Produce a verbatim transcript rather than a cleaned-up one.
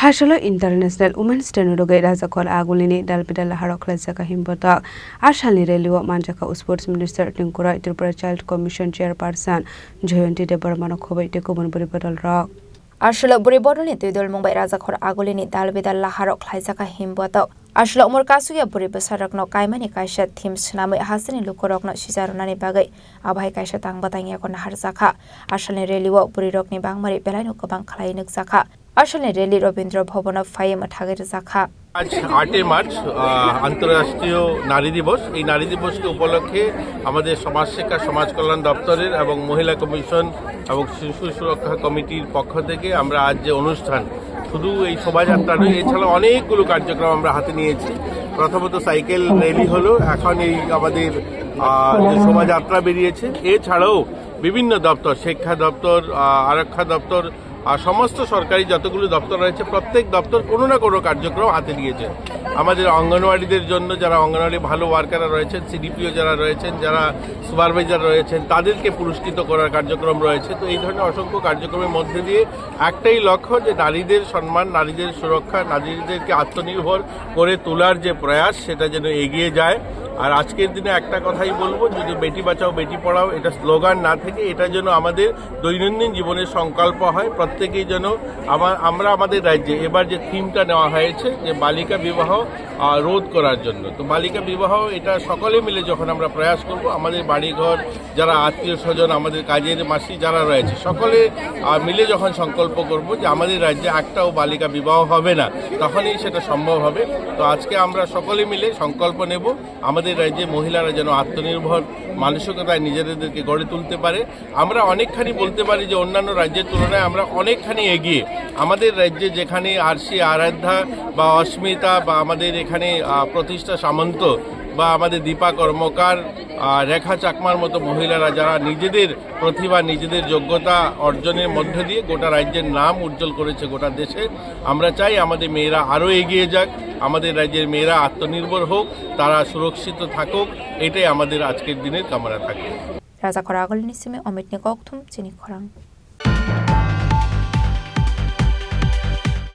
Hasalo International Women's Day ni rwgwi Rajakhor Agulini dalbidal laharok khlaijak a himbotok. Asalni rally o manjakha Sports Minister Tinku Roy, Tripura Child Commission Chairperson Jayanti Debbarma no khobwi tei kubun bwrwi bodol rok. Asalo bwrwi bodolni twi dol mung bai Rajakhor Agulini dalbidal laharok khlaijak a himbotok. Asalo umor kasugya bwrwi bwsarokno kaimani kaisa theme swnamwi hasteni lukurokno sija rwnani bagwi abo hai kaisa tangbo tangya ko naharjakha. Asalni rally o bwrwirokni bangmari belaino kwbang khlai nukjakha. Asalni rally Rabindra Bhavan o phaiwi mwthagwi rwjakha. আজ আটই মার্চ, আহ, আন্তর্রাষ্ট্রীয় নারী দিবস। এই নারী দিবসকে উপলক্ষে আমাদের সমাজ শিক্ষা সমাজ কল্যাণ দপ্তরের এবং মহিলা কমিশন এবং শিশু সুরক্ষা কমিটির পক্ষ থেকে আমরা আজ যে অনুষ্ঠান, শুধু এই শোভাযাত্রা নয়, এছাড়া অনেকগুলো কার্যক্রম আমরা হাতে নিয়েছি। প্রথমত সাইকেল র্যালি হলো, এখন এই আমাদের, আহ, যে শোভাযাত্রা বেরিয়েছে, এছাড়াও বিভিন্ন দপ্তর, শিক্ষা দপ্তর, আহ, আরক্ষা দপ্তর, আর সমস্ত সরকারি যতগুলো দপ্তর রয়েছে, প্রত্যেক দপ্তর কোনো না কোনো কার্যক্রম হাতে নিয়েছে। আমাদের অঙ্গনওয়াড়িদের জন্য, যারা অঙ্গনওয়াড়ি ভালো ওয়ার্কাররা রয়েছেন, সিডিপিও যারা রয়েছেন, যারা সুপারভাইজার রয়েছেন, তাদেরকে পুরস্কৃত করার কার্যক্রম রয়েছে। তো এই ধরনের অসংখ্য কার্যক্রমের মধ্যে দিয়ে একটাই লক্ষ্য, যে নারীদের সম্মান, নারীদের সুরক্ষা, নারীদেরকে আত্মনির্ভর করে তোলার যে প্রয়াস, সেটা যেন এগিয়ে যায়। আর আজকের দিনে একটা কথাই বলবো, যদি বেটি বাঁচাও বেটি পড়াও এটা স্লোগান না থেকে, এটা যেন আমাদের দৈনন্দিন জীবনের সংকল্প হয়। প্রত্যেকেই যেন আমার, আমরা আমাদের রাজ্যে এবার যে থিমটা নেওয়া হয়েছে, যে বালিকা বিবাহ, আহ, রোধ করার জন্য। তো বালিকা বিবাহ এটা সকলে মিলে যখন আমরা প্রয়াস করব, আমাদের বাড়িঘর, যারা আত্মীয় স্বজন, আমাদের কাজের মাসি যারা রয়েছে, সকলে, আহ, মিলে যখন সংকল্প করব যে আমাদের রাজ্যে একটাও বালিকা বিবাহ হবে না, তখনই সেটা সম্ভব হবে। তো আজকে আমরা সকলে মিলে সংকল্প নেব, আমাদের রাজ্যে মহিলারা যেন আত্মনির্ভর মানসিকতায় নিজেদেরকে গড়ে তুলতে পারে। আমরা অনেকখানি বলতে পারি যে অন্যান্য রাজ্যের তুলনায় আমরা অনেকখানি এগিয়ে। আমাদের রাজ্যে যেখানে আরশি আরাধ্যা বা অস্মিতা বা আমাদের এখানে, আহ, প্রতিষ্ঠা সামন্ত বা আমাদের দীপা কর্মকার, আহ, রেখা চাকমার মতো মহিলারা যারা নিজেদের প্রতিভা, নিজেদের যোগ্যতা অর্জনের মধ্য দিয়ে গোটা রাজ্যের নাম উজ্জ্বল করেছে গোটা দেশে, আমরা চাই আমাদের মেয়েরা আরও এগিয়ে যাক, আমাদের রাজ্যের মেয়েরা আত্মনির্ভর হোক, তারা সুরক্ষিত থাকুক, এটাই আমাদের আজকের দিনের কামনা থাকে। Rajakhor Agulini simi Omitni kokthum chini khorang.